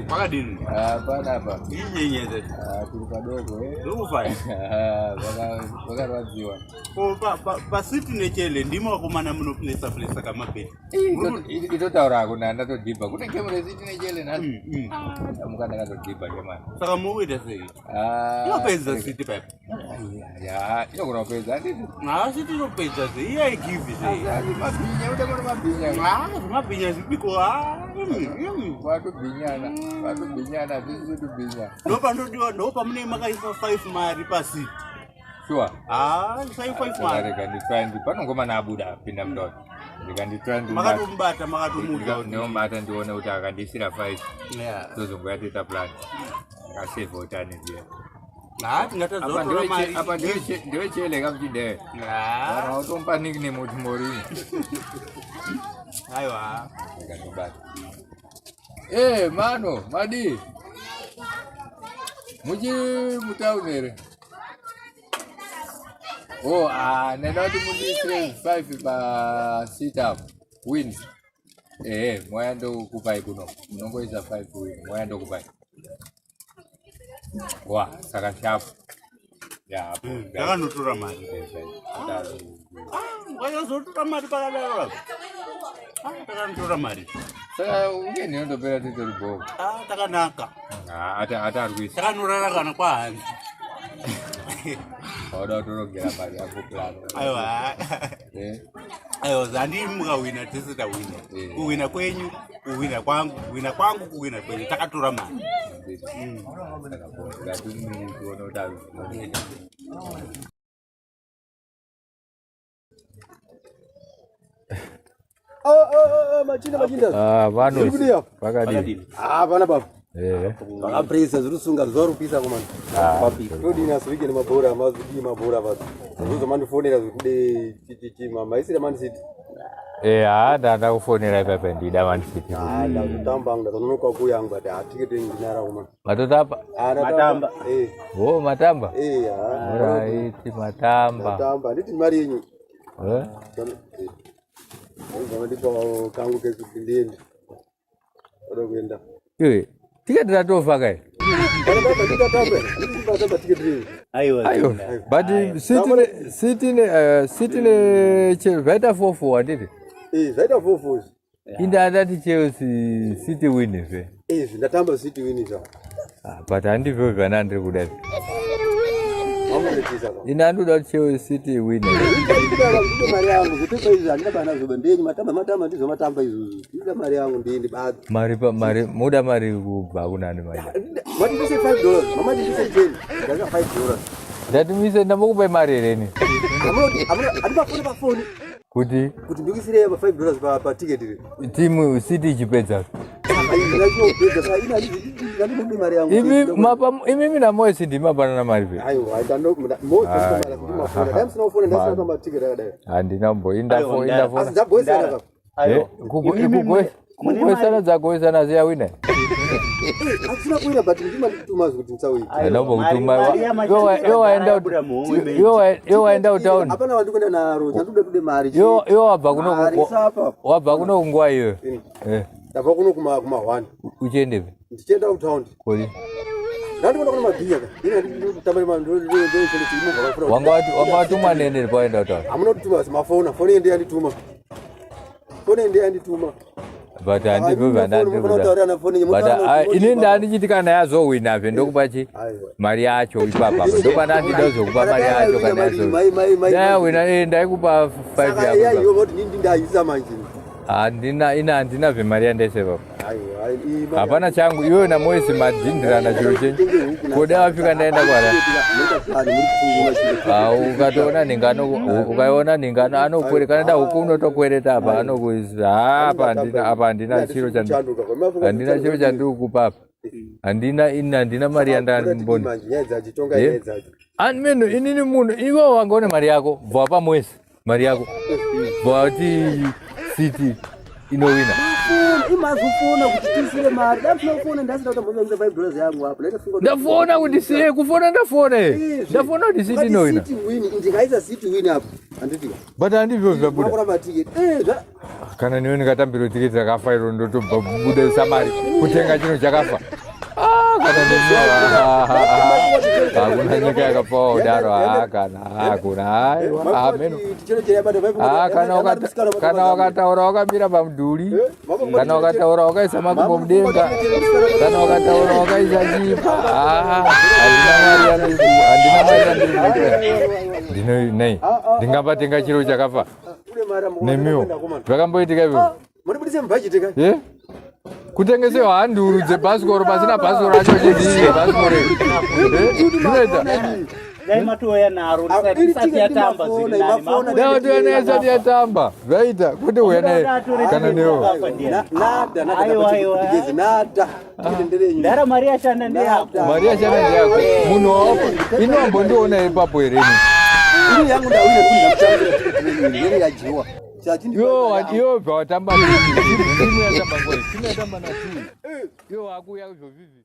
Kwakadini? Ah, panapa. Inyenyedze. Ah, tiri padoko eh. Ndokufaya. Ah, vakarwadziwa. Ko pa pa pasiti nechele ndimo vakomana munoplesa plesa kamabheti. Itotaura hako nda ndatodhibha. Kune game resiti nechele nhasi. Ndamuka ndakatodhibha chemani. Saka mukuita sei? Ah. Inopedza siti paipa. Ya, inogona kupedza handiti? Ah, siti inopedza zve. Iya igive zve. Mabhinya, uda kuona mabhinya. Ah, zvimabhinya zvipiko. Ah. Vatobhinyana, vatobhinyana, zvisi tobhinya. Ndopanodiwa ndopamunenge makaisa 5 mari pasiti. Sure. Ah, isai 5 mari. Rega nditry ndi panongomana abuda pinda mudoti. Rega nditry ndi Makatomubata makatomuudza. Ndinomubata ndione kuti akandisira 5. Yeah. Tozongoya toita plan. Akasave utani ziya. Ah, tingatadza Apa kutora mari. apa ndewechele kamuchidee. Ah, Vanhu vatomupa nickname kuti Morini. aiwa. Rega ndibate. Eh, mano, madii? Muchiri mutauni here? Oh, ah, ndaida kuti mundiisire 5 pa sit up win. Ehe, moya ndokupai kuno. Munongoisa 5 win, moya ndokupai. Wa, saka sharp. Ya, apo. Ndakanotora mari. Wazotora mari pakadaro apo. Ah, takanotora mari. Saka weekend inotopera titori bho. Ah, takanaka. Ah, ata atarwisa. Takanorara kana kwahanzi. Wauda kutorongera mari yako plan. Aiwa. Eh. Aiwa, zandi mukawina tese tawina. Eh. Kuwina kwenyu, kuwina kwangu, kuwina kwangu, kuwina kwenyu. Takatora mari. Saka bho. Ngatimiri tione kuti ari. Machinda machinda. Ah, vano. Zviri kudii apa? Pakadii. Ah, pana baba. Eh. Vakapresa zviri kusunga zuva rupisa komana. Ah, Todini asi weekend mabhora mazidii mabhora basi. Zvozomandifonera zvekude chichichi maisira Man City. Eh, ah, ndanda kufonera ipapa ndida Man City. Ah, ndakutamba hangu ndatononoka kuuya hangu but ah ticket yenyu ndinaro komana. Matotapa. Ah, Matamba. Eh, Oh, matamba. eh, ah. Alright, matamba. Ndatamba. Nditi mari yenyu. Eh? Vandipa kangu kekuti ndiende. Oda kuenda. Iwe, tiketi ratofa kai. Pana baba ndikatamba. Ndikatamba tiketi renyu. Aiwa. Ayo, but City ne City ne eh, City ne Chelsea vaita 4-4 handiti? Eh, zvaita 4-4. Inda andati Chelsea City win zve. Eh, ndatamba City win zva. Ah, but handivyo zvana ndiri kuda. Mamuretisa kwa. Ina andikuda kuti Chelsea City win. Ndida mari yangu zvepepa izvi handina bana zvoba ndenyu matamba matamba ndizvo matamba izvozvo. Ndida mari yangu ndiende bado. Mari pa mari muda mari kubva kunani manje. Mati ndise 5 dollars, mama ndise 10. Ndaka 5 dollars. Ndati mise ndambokupai mari here ini? Amuna amuna andipafoni pafoni Kuti kuti ndikuisire pa 5 dollars pa pa ticket iri. timu City ichipedza. Ndinopedza saka ina ndinoda mari yangu. Imi mapa imi mina Moyes ndimi mapanana mari pe. Aiwa, ndano mo mara kuti mafona. Dai musina kufona ndasina kutamba ticket rakadai. Handina mbo indafo indafona. Asi dzagoisana ka. Eh, Kugoisana dzagoisana ziya wina. Hakusina kuwina but ndima ndikutuma kuti ndisawina. Ndinombokutuma iwe waenda iwe waenda kutauni. Hapana wandikuenda naro, chanduda kude mari. Iwe iwe wabva kuno Mari sapa. wabva kuno kunguva iyoyo. Eh, Ndabva kuno kuma kuma 1. uchiendepi? Ndichienda ku town. Kuri. Ndandikuenda kuno mabhinya ka. Ina ndikutamba nema ndo ndo ndo Wanga wati wanga watumwa nene pawaenda kutauni. Hamuna kutuma asi mafona, foni ndiye yandituma. Foni ndiye yandituma. But handivyo zvandandiri But ah, ini ndandichiti kana yazowina zve ndokupa chi mari yacho ipapa ndopandandida kuzokupa mari yacho kana yazowina. Yawina eh, ndaikupa 5 Saka iya yako. iyo voti ndini ndaisa manje. Handina ina handina zvemari yandaisa ipapo. Aiwa, iyi mari Hapana changu iwewe naMoisi madhindirana chiro chenyu. Koda wafika ndaenda kwara. Ah, ukatoona ningano ukaiona ningano anokwere kana da huku unotokwereta apa anokuisa Ah, apa handina apa handina chiro chandi handina chiro chandiri kukupa apa handina ini handina mari yandamboni Eh? Ani meno inini munhu iwe wanga une mari yako bva wapa Moisi mari yako bva wati City inowina. Imazofona kuti tiisire mari. Dai musina kufona ndasina kutomboisa $5 yangu apo. Ndaitofunga kuti- Ndafona kuti siye kufona ndafona eh. Ndafona kuti City inoina. City win, ndingaisa City win apo. Handiti. But handizvo zvabuda. Makuramba ticket. Eh, zva Kana niwe ndingatambira tiketi rakafa iro ndotobva budisa mari kutenga chinhu chakafa. Ah, kana neniwo hakuna nyika yakafawo kudaro. Ah, kana hakuna aiwa ameno. Ah, kana wakataura wakamira pamudhuri, kana wakataura wakaisa makumbo mudenga, kana wakataura wakaisa chipa. Ah, handina mari handina mari yandiri ndino nei ndingabatenga chiro chakafa nemiwo zvakamboitika izvozvo. Munobudisa mubhajeti ka? Ye? Kutengesewa handuru dzebhasikoro pasina bhasikoro racho chidii bhasikoro iri. Eh, zvinoita. Dai matouya naro Ah, iri isati ticket yatamba mafona, zviri nani. mafona. Dai watouya naye isati yatamba zvaita kwete uya naye kana newo. Nada, nada, Aiwa, aiwa. tiketi nada. Tiketi nderenyu. Ndara mari yashanda ndeyako. Mari yashanda ndeyako munhu wawapo ini wambondiona ipapo here ini? Ini yangu ndawina kuti ndakutambira tiketi renyu. Ndere yajiwa. Chachindi. Iwo bva watamba timu yatamba ngoi timu yatamba na two iwo wakuuya kuzvovivi.